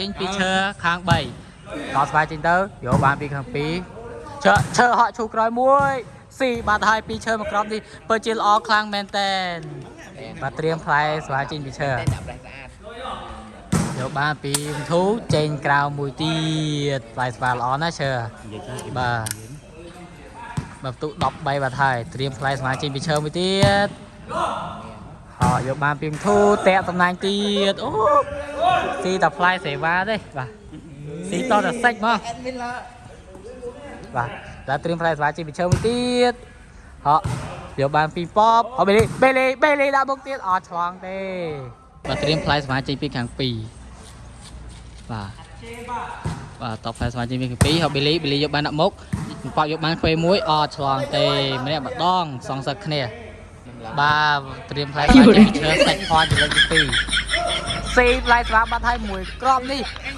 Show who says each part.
Speaker 1: ចេញពីឈើខាង3តស្វាយចេញទៅយកបានពីខាង2ឈើឈើហក់ឈូក្រោយមួយស៊ីបាត់ហើយពីឈើមកក្រោមនេះពិតជាល្អខ្លាំងមែនតែនបាទត្រៀមផ្លែស្វាយចេញពីឈើ
Speaker 2: តែដាក់ប្រេះស្អាត
Speaker 1: យកបានពីធូចេញក្រៅមួយទៀតផ្លែស្វាល្អណាស់ឈើបាទបាទបន្ទុ13បាត់ហើយត្រៀមផ្លែស្វាចេញពីឈើមួយទៀតហោយកបានពីធូតាក់តំណាងទៀតអូស៊ីតែផ្លែសេវាទេបាទស៊ីតតែសាច់មក
Speaker 2: អេដមីនឡា
Speaker 1: បាទតែត្រៀមផ្លែស្វាចេញពីឈើមួយទៀតហោយកបានពីប៉បហោបេលីបេលីបេលីដាក់មុខទៀតអត់ឆ្លងទេបាទត្រៀមផ្លែស្វាចេញពីខាង2បាទបាទតបផ្លែស្វាចេញពីខាង2ហោបេលីបេលីយកបានដាក់មុខប៉បយកបានខ្វេមួយអត់ឆ្លងទេម្នាក់ម្ដងសងសឹកគ្នាបាទត្រៀមផ្លែស្វាចេញពីឈើសាច់ផនចំណុចទី2ស៊ីផ្លែស្វាបាត់ហើយមួយគ្រាប់នេះ។